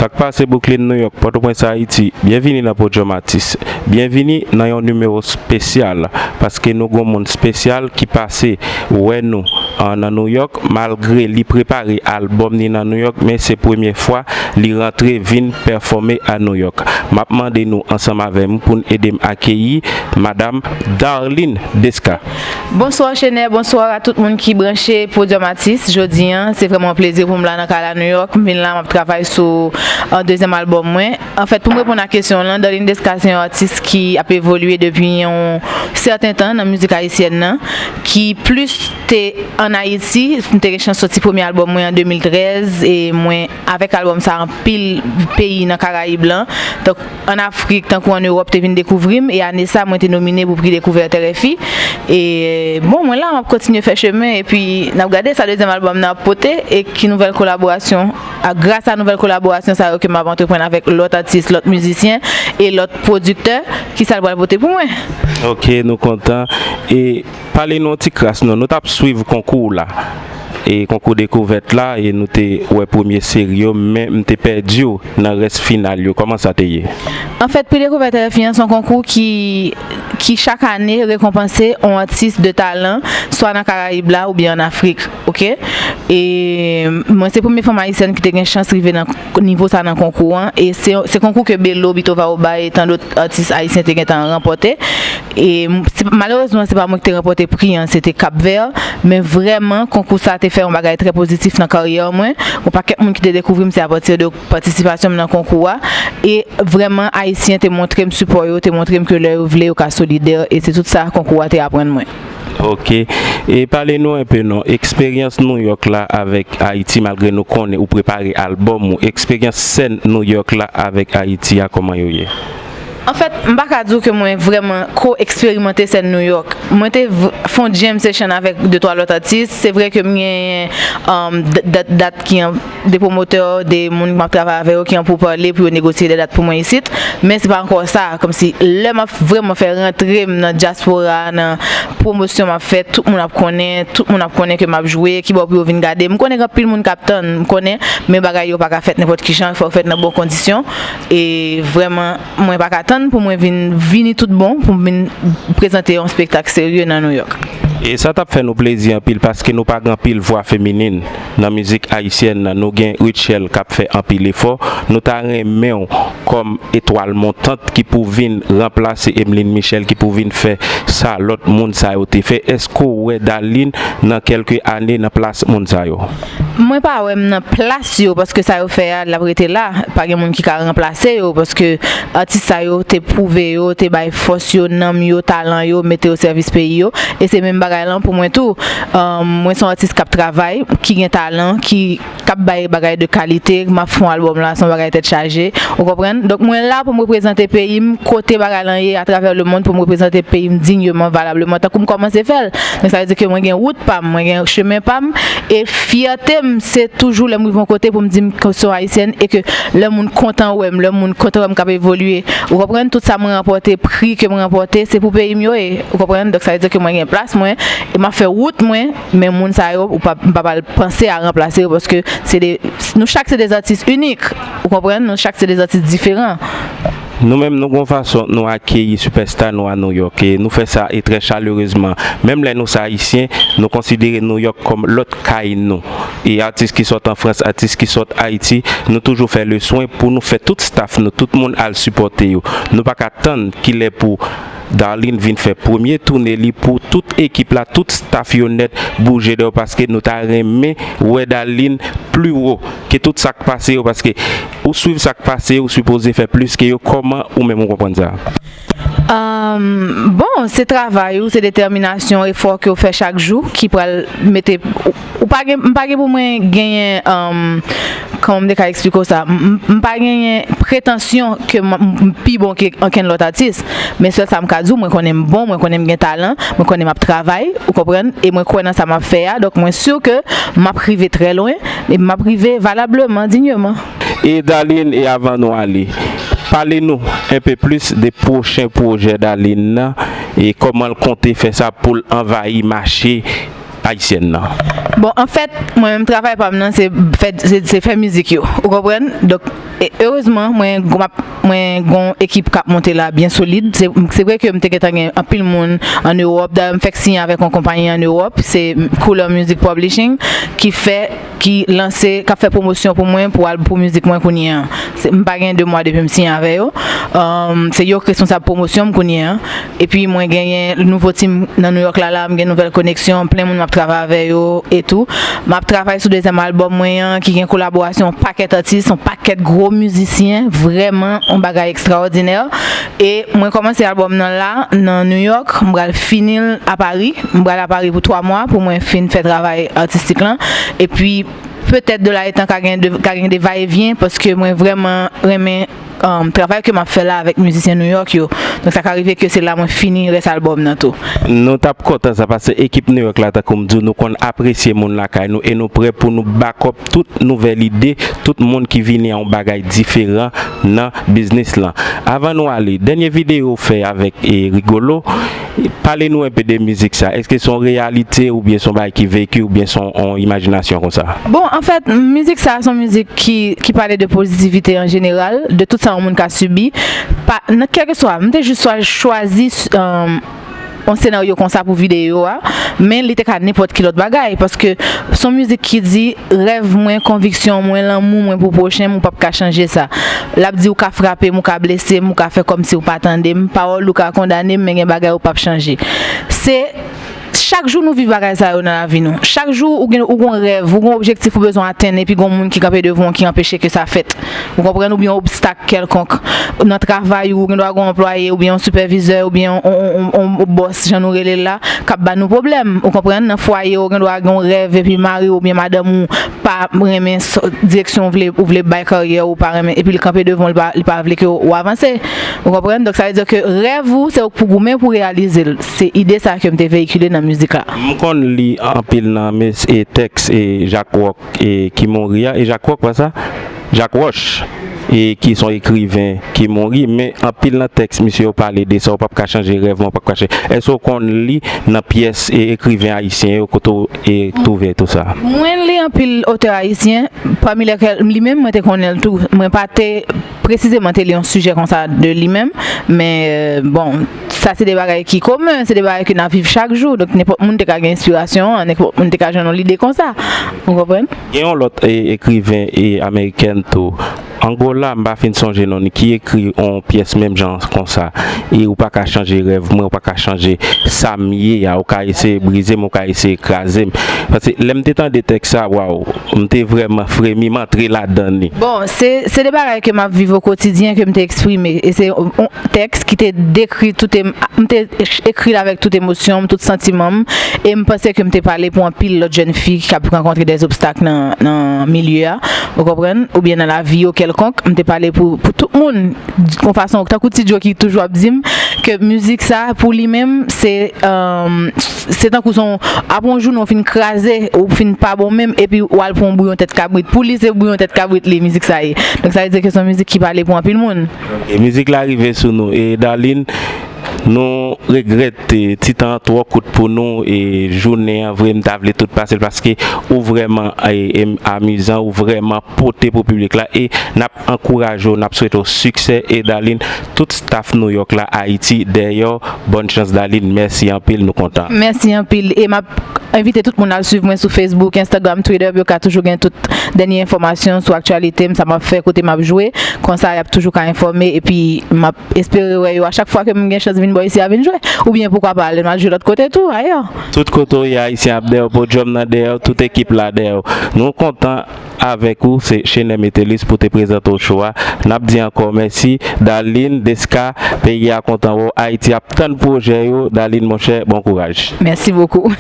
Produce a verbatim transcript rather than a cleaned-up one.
Sa k pase Brooklyn, New York, Pòtoprens, Ayiti, byenvini nan Podium Atis. Byenvini nan yon nimewo espesyal, paske nou gon moun espesyal ki pase wè nou an nan New York, malgre li prepare albòm ni nan New York, men se premye fwa li rantre vin pèfòme a New York. M ap mande nou ansanm avè m pou n ede m akeyi Madam Darline Desca. Bonswa Chener, bonswa a tout moun ki branche Podium Atis. Jodi an, se vrèman yon plezi pou m la nan kay la New York. M vin la, m ap travay sou an dezyèm albòm mwen. Anfèt, pou m reponn a kesyon w lan, Darline Desca se yon atis ki ap evolye depi yon sèten tan nan mizik ayisyèn nan, ki plis te ann Ayiti. M te gen chans soti premye albòm mwen an de mil trèz, e mwen, avèk albòm sa, anpil peyi nan Karayib lan, tank ann Afrik, tankou ann Ewòp, te vin dekouvri m, e ane sa, mwen te nomine pou pri Dekouvèt R F I. E, bon, mwen la, m ap kontinye fè chemen, epi n ap gade sa dezyèm albòm nan ap pote, e ki nouvèl kolaborasyon, a, gras a nouvèl kolaborasyon sa yo ke m ap antreprann avèk lòt atis, lòt mizisyen, e lòt pwodiktè, ki sa l pral pote pou mwen. Ok, nou kontan. E pale nou yon ti kras non, nou t ap swiv konkou w la. E konkou Dekouvèt la, e nou te wè premye seri yo, men m te pèdi w nan rès final yo. Kòman sa te ye? Anfèt, pri Dekouvèt R F I an se yon konkou ki, ki chak ane rekonpanse yon atis de talan, swa nan Karayib la oubyen ann Afrik, ok? E mwen se premye fanm ayisyèn ki te gen chans rive nan nivo sa nan konkou an, e se, se konkou ke Belo, Bitova Obay e tan dòt atis ayisyen te gentan ranpòte. E m-, se, malerezman, se pa mwen ki te ranpòte pri an, se te Cap Vert. Men vrèman, konkou sa te fè yon bagay trè pozitif nan karyè mwen. Yon pakèt moun ki te dekouvri m, se apati de patisipasyon m nan konkou a. E vrèman, Ayisyen te montre m sipò yo, te montre m ke lè yo vle, yo ka solidè. E se tout sa konkou a te aprann mwen. Ok. E pale nou enpe non, eksperyans New York la avèk Ayiti, malgre nou konnen ou prepare albòm ou, eksperyans sèn New York la avèk Ayiti a, kòman yo ye? Anfèt, m pa ka di w ke mwen vrèman ko eksperimante sèn New York. Mwen te v-, fè yon jam session avèk de twa lòt atis. Se vre ke m genyen, um, d-, dat, dat ki an, de pwomotè, de moun m ap travay avè yo ki an pou pale pou yo negosye de dat pou mwen isit. Men se pa ankò sa. Kòmsi lè m ap vrèman fè rantre m nan dyaspora, nan pwomosyon m ap fè, tout moun ap konnen, tout moun ap konnen ke m ap jwe, kibò pou yo vin gade. M konnen gen anpil moun k ap tann, m konnen, men bagay yo pa ka fèt nenpòt ki jan, fò yo fèt nan bon kondisyon. E vrèman, mwen pa ka tann pou mwen vin, vini tout bon, pou m vin prezante yon espektak serye nan New York. E sa t ap fè nou plezi anpil, paske nou pa gen anpil vwa feminin nan mizik ayisyèn nan. Nou gen Rutshelle k ap fè anpil efò. Nou ta renmen w kòm etwal montant ki pou vin ranplase Emeline Michel, ki pou vin fè sa lòt moun sa yo te fè. Èske w wè Darline nan kèlke ane nan plas moun sa yo? Mwen pa wè m nan plas yo, paske sa yo fè a, l ap rete la. Pa gen moun ki ka ranplase yo, paske atis sa yo te pwouve yo, te bay fòs yo, nanm yo, talan yo, mete yo sèvis peyi yo. E se menm bagay lan pou mwen tou. Um, mwen se yon atis k ap travay, ki gen talan, ki k ap bay bagay de kalite, m ap fè yon albòm la, se yon bagay tèt chaje, ou konprann? Donk, mwen la pou m reprezante peyi m, kote bagay lan ye, atravè lemonn, pou m reprezante peyi m digneman, valableman, tankou m kòmanse fè l. Donk, sa vle di ke mwen gen wout pa m, mwen gen chemen pa m, e fyète m, se toujou lè m rive yon kote pou m di m ke se yon ayisyèn, e ke lè moun kontan wè m, lè moun kontan wè m k ap evolye, ou konprann? Tout sa mwen ranpòte, pri ke mwen ranpòte, se pou peyi m yo ye, ou konprann? Donk, sa vle di ke mwen gen plas mwen, e m ap fè wout mwen, men moun sa yo, ou pa, m pa pral panse a ranplase yo, paske se de, nou chak se de atis inik, ou konprann? Nou chak se de atis diferan. Nou menm, nou gon fason nou akeyi sipèsta nou a New York, e nou fè sa e trè chalerezman. Menm lè nou se ayisyen, nou konsidere New York kòm lòt kay nou. E atis ki sòt an Frans, atis ki sòt Ayiti, nou toujou fè le swen pou nou fè tout staff nou, tout moun al sipòte yo. Nou pa ka tann kilè pou Darline vin fè premye toune li pou tout ekip la, tout staff yo nèt bouje dèyè w, paske nou ta renmen wè Darline pli wo ke tout sa k pase yo, paske ou swiv sa k pase yo, ou sipoze fè plis ke yo. Kòman ou menm ou konprann sa? Um, bon, se travay ou, se detèminasyon, efò ke w fè chak jou ki pral mete ou, ou pa gen, m pa gen pou mwen genyen, um, kòman m te ka eksplike w sa? M, m, m pa genyen pretansyon ke m, m, m pi bon ke ankenn lòt atis. Men sèl sa m ka di w, mwen konnen m bon, mwen konnen m gen talan, mwen konnen m ap travay, ou konprann? E mwen kwè nan sa m ap fè a. Donk, mwen si ke m ap rive trè lwen, e m ap rive valableman, digneman. E Darline, e avan nou ale, pale nou enpe plis de pwochen pwojè Darline nan, e kòman l konte fè sa pou l anvayi mache ayisyèn nan? Bon, anfèt, mwen menm travay pa m nan se fè, se, se fè mizik yo. Ou konprann? Donk, e, erezman, mwen, mwen gon ekip k ap monte la byen solid. Se, se vre ke m te gentan gen anpil moun ann Ewòp. Dayè, m fèk siyen avèk yon konpayi ann Ewòp. Se Couleur Music Publishing ki fè ki lanse, k ap fè pwomosyon pou mwen pou al pou mizik mwen kounye an. M pa gen de mwa depi m siyen avè yo. Um, se yo k responsab pwomosyon m kounye an. Epi mwen genyen nouvo team nan New York la, la, m gen nouvèl koneksyon, plen moun m ap travay avè yo e tou. M ap travay sou dezyèm albòm mwen an ki gen kolaborasyon yon pakèt atis, yon pakèt gwo mizisyen, vrèman yon bagay ekstraòdinè. E mwen kòmanse albòm nan la, nan New York, m pral fini l a Paris. M pral a Paris pou twa mwa pou mwen fin fè travay atistik lan. Epi petèt de la etan ka gen de, ka gen de va e vyen paske mwen vrèman renmen um, travay ke m ap fè la avèk mizisyen New York yo. Donk sa ka rive ke se la mwen fini rès albòm nan tou. Nou t ap kontan sa paske ekip New York la, tankou m di w, nou konn apresye moun lakay nou e nou prè pou nou back up tout nouvèl ide, tout moun ki vini a yon bagay diferan nan biznis lan. Avan nou ale, dènye videyo w fè avèk e, Rigolo, pale nou enpe de mizik sa. Èske se yon reyalite oubyen se yon bagay ki veki oubyen se yon, yon imajinasyon konsa? Bon, anfèt, mizik sa se yon mizik ki, ki pale de pozitivite an jeneral, de tout sa yon moun ka sibi. Pa, nan kèlkeswa, m te jis swa chwazi um, yon senaryo konsa pou videyo a, men li te ka nenpòt ki lòt bagay, paske se yon mizik ki di rèv mwen, konviksyon mwen, lanmou mwen pou pwochen m, ou p ap ka chanje sa. L ap di ou ka frape m, ou ka blese m, ou ka fè kòmsi ou pa tande m, pawòl ou ka kondane m, men gen bagay ou p ap chanje. Se chak jou nou viv bagay sa yo nan lavi nou. Chak jou ou gen ou gon rèv, ou gon objektif ou bezwen atenn epi gon moun ki kanpe devan w ki anpeche ke sa fèt. Ou konprann? Oubyen yon obstak kèlkonk. Nan travay ou, ou gen dwa gon anplwaye oubyen yon sipèvizè oubyen yon, yon, yon, yon bòs jan nou rele l la k ap ba nou pwoblèm. Ou konprann? Nan fwaye ou gen dwa gen yon rèv epi mari w oubyen madanm ou pa renmen s- direksyon ou vle ou vle bay karyè ou pa renmen epi l kanpe devan w li pa, li pa vle ke w avanse. Ou konprann? Donk sa vle di ke rèv ou se ou k pou goumen pou reyalize l. Se ide sa ke m te veyikile nan mizik la. M konn li anpil nan mes e tèks e Jack Rock e ki mouri a. E Jack Rock pa sa? Jack Roche e ki se yon ekriven ki mouri, men anpil nan tèks misye yo pale de sa, ou p ap ka chanje rèv mwen, ou p ap ka chanje. Èske w konn li nan pyès e ekriven ayisyen yo kote w e twouve tou sa? Mwen li anpil otè ayisyen, pami lèkèl li menm mwen te konnen l tou. Mwen pa te presizeman te li yon sijè konsa de li menm, men bon, sa se de bagay ki komen, se de bagay ke n ap viv chak jou. Donk nenpòt moun te ka gen enspirasyon an, nenpòt moun te ka jwenn yon lide konsa. Ou konprann? Gen yon lòt e, ekriven e amerikèn tou, Angola, m pa fin sonje non li, ki ekri yon pyès menm jan konsa. E ou pa ka chanje rèv mwen, ou pa ka chanje sa m ye a, ou ka eseye brize m, ou ka eseye kraze m. Paske lè m te tande tèks sa, waw, m te vrèman fremi, m antre ladan li. Bon, se, se de bagay ke m ap viv o kotidyen ke m te eksprime. E se yon tèks ki te dekri tout, m te ekri l avèk tout emosyon m, tout santiman m. E m panse ke m te pale pou anpil lòt jèn fi k ap rankontre de obstak nan, nan milye a. Ou konprann? Oubyen nan lavi yo kèlkonk. M te pale pou, pou tout moun. Yon fason, tankou Ti Djo ki toujou ap di m ke mizik sa, pou li menm, se, um, se tankou se yon, apre yon jounen ou fin kraze, ou fin pa bon menm, epi w al pran yon bouyon tèt kabrit. Pou li, se bouyon tèt kabrit li, mizik sa ye. Donk sa vle di ke se yon mizik ki pale pou anpil moun. E mizik la rive sou nou. E Darline, nou regrèt ti tan an twò kout pou nou e jounen an vre m ta vle tout pase l paske ou vrèman e, e, amizan, ou vrèman pote pou piblik la e n ap ankouraje w, n ap swete w siksè e Darline, tout staff New York la, Ayiti dèyè w. Bòn chans Darline, mèsi anpil, nou kontan. Mèsi anpil e m ap envite tout moun al swiv mwen sou Facebook, Instagram, Twitter pou yo ka toujou gen tout dènye enfòmasyon sou aktyalite m, sa m ap fè, kote m ap jwe. Konsa y ap toujou ka enfòme epi m ap espere wè yo a chak fwa ke m gen chans vin bò isi a vin jwe. Oubyen poukwa pa ale m al jwe lòt kote tou, ayè. Tout kote w ye, Ayisyen ap dèyè w, podyòm nan dèyè w, tout ekip la dèyè w. Nou kontan avèk ou, se Chenè Metellus pou te prezante w show a. N ap di ankò mèsi, Darline, Desca, peyi a kontan wè w, Ayiti ap tann pwojè yo, Darline monchè, bon kouraj. Merci beaucoup.